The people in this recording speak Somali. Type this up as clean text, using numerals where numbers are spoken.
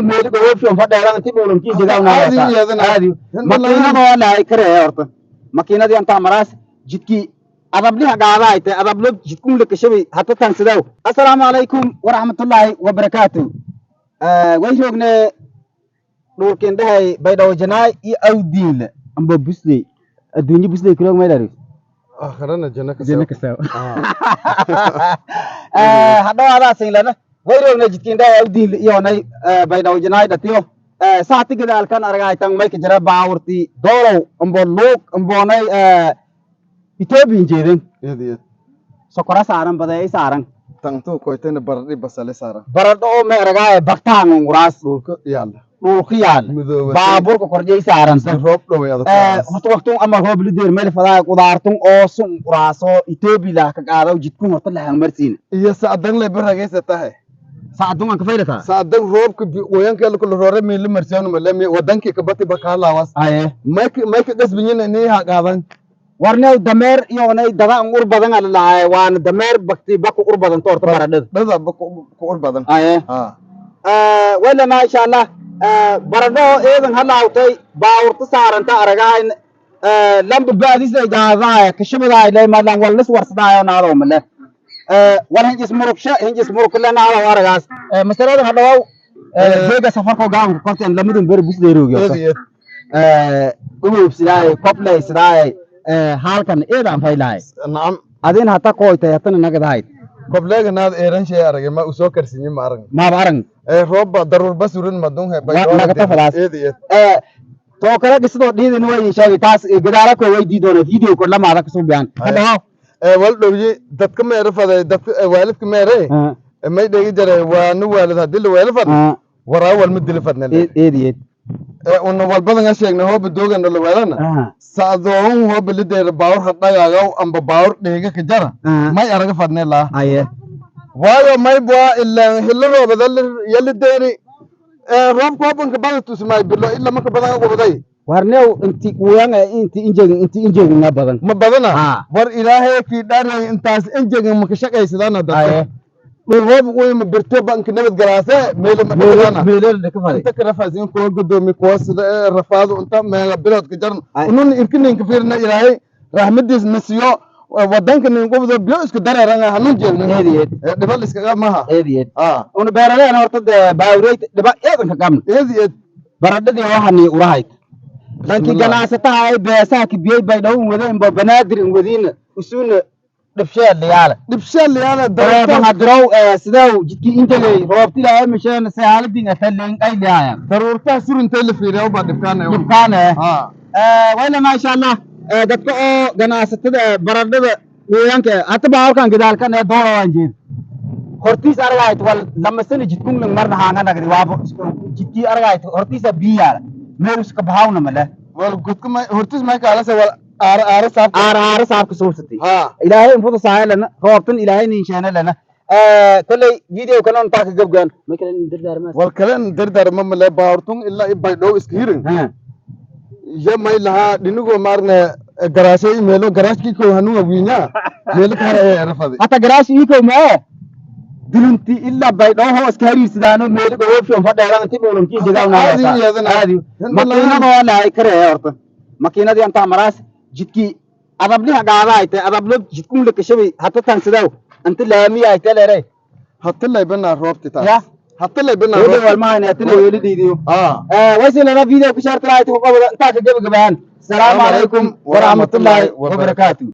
Meeli goobsho fadheeran intii dhuulankiin Caadi iyadana. Caadi makiinada waa lahay karee. Horta makiinadii antaa maraas, jidkii adabliha gaadaayte, adablo jidkun la kashabay hata tan sidaw. Assalaamu calaykum waraxmatullaahi wabarakaatu. Way joogne dhulkin dhahay Baydhabo Janaay iyo Awdiinle amba Busley, adduunyo Busley kuroog maydharis. Aakhirana janno ka. Janno kasaw. Hadhow singlana way roogna jidkin dhahay Awdiinle iyonay Baydhabo Janaay dhatiyo saati gadaalkan aragaytan mayka jira baawurti Doolow ambo Luuq ambonay Etoobiyan jeeden. Iyad iyad. Sokora saaran, badeey saaran. Tangtuu koytayna baradhi basale saaran. Baradho oo ma aragaaye baktaan unguraas. Dhulka yaalla. Dhulka yaal. Midoobay. Baabuurka korjay saaran. Roob dhoway adag. Horta waqtun ama roob lideer meel fadaa qudaartun oo sun quraaso Etoobiya lah ka qaadaw jidkun horta la hangmarsiin. Iyo sacdan le baragaysa tahay. Saacadun aan ka faylataa. Sacdan roobka qoyanka la roore miili marsiyaanu malemi wadankii kabati bakaalawas. Aye. Mayka mayka qasbinyina inay ha qaadan. Warnew dameer iyoonay dada an ur badan ala lahay, waana dameer bakti baku ur badan toorta baradhada. Dhada ba ku ur badan. Aye. Ha. Wala maasha Allah, baradho eedan halaawtay, baawurta saaranta aragahayn, lamba baadisay gaadaaya kashabadaay lay malan wallis warsadaayo naadaw male war hinjis murugsha hinjis murukle naadaw aragaas masaladan hadhawaw beega safarko gaanka korteen lamadun beri busdeeroogiyo. Iyad iyad. Uwubsidaay kobleysidaay halkan eedan faylahay. Nacam. Adin hata koytay hatana nagadahayd. Kobleega naad eeran shay aragay ma usoo karsinyi ma arag. Maaba arag. Ee roobba daruur basurin madun he. Nagata fadaas. Iyad iyad. Too kale dhisidoo dhiidin way sheegay taas gadaala ko weydii doona video ko lamaada kasoo biyaan hadhawaw. Ee wal dhowye dadka meere faday dadka waalidka meere may dheegi jaray waanu waalid haddii la weelo fad waraa walma dili fadne. Eed eed. Ee una walbadan a sheegnay hooba doogana la weelana sacdoon hooba lideera baawur hadhagaagaw amba baawur dheega ka jara may araga fadne laa. Aye. Waayo may bua ilaan xillo roobada yalideeri ee roobka hoobanka bada tusmaay bilo ila maka badan qubday. Warnew inti wuyanga inti injegin inti injegin badan. Ma badana. Ha. War Ilaahay kii dhaarayay intaas injegan maka shaqaysadana dadka Aye. Dhul roob uyma birto banka nabad galaase meelo ma dhigana. Meeleel ka faday. Inta ka rafaasin kuwa gudoomi kuwa sida ee rafaadu inta meega bilood ka jarn. Ay. Unun irkinin ka fiirna Ilaahay raxmadiis na siiyo wadanka nin qubdo biyo isku dareeranga hanun jeegno. Eed eed. Ee dhibal iskaga maha. Eed eed. Ah. Una beeraleen horta dee baawreyt dhiba eedan ka qabna. Eed eed. Baradhadii waxani urahayd dhankii Bismillah. Ganacsataha ay beesaha kibiyey Baydhabo wadeen bo Banaadir wadiina usuuna dhibsheel liyaale. Dhibshaal yaala. Dareeba daruurta hadirow sidew jidkii intaley roobti ilaahay misheen sehaaladin atalleen qayliyaaya. Daruurtaha surintay la fiiriyaa baa dhibkaan. Dhibkaane. Ha. Wayla maasha Allah, dadka oo ganacsatada baradhada weeyaanka hata baawarkan gadaalkan ee doora waan jeed hortiis aragaayt wal lamasana jidkun lang marna haanga nagdi waabo jidkii aragaayt hortiisa biyaala meel iska bahawna male. Wal gudka may hortis may kaalase wal aara aara saab. Aara aara saabka suursatay. Ha. Ilaahay infuda saayalana roobtan Ilaahay ninshaana lana kolley video kanon taa ka gabgaan may kale nin dardaarmaas. Wal kalen dardarma male baawrtun ilaa i Baydhow iska hirin iyo may lahaa dhinigoo maarne garaashay meelo garaashkii kow hanuga wiinya meelo kaara ee erafadi. Hata garaash iikow mae dulunti ilaa Baydhabo hoo iska hariirsadaano meeli goobsho fadheeran intii dhuulankiin Caadi iyadana. Caadi makiinada waa lahay karee. Horta makiinadii antaa maraas, jidkii adabliha gaadaayte, adablo jidkun la kashabay hata tan sidaw inta laamiyaayte leeray. Hata laybana roobti taas. Ya. Hata laybana weli roobti. Walmahan hatina weli dhiidiyo. Ah. Waysilana video ku shaartalaayte ku qabada intaa ka gabagabaan. Asalaamu calaykum waraxmatullaahi wabarakaatu.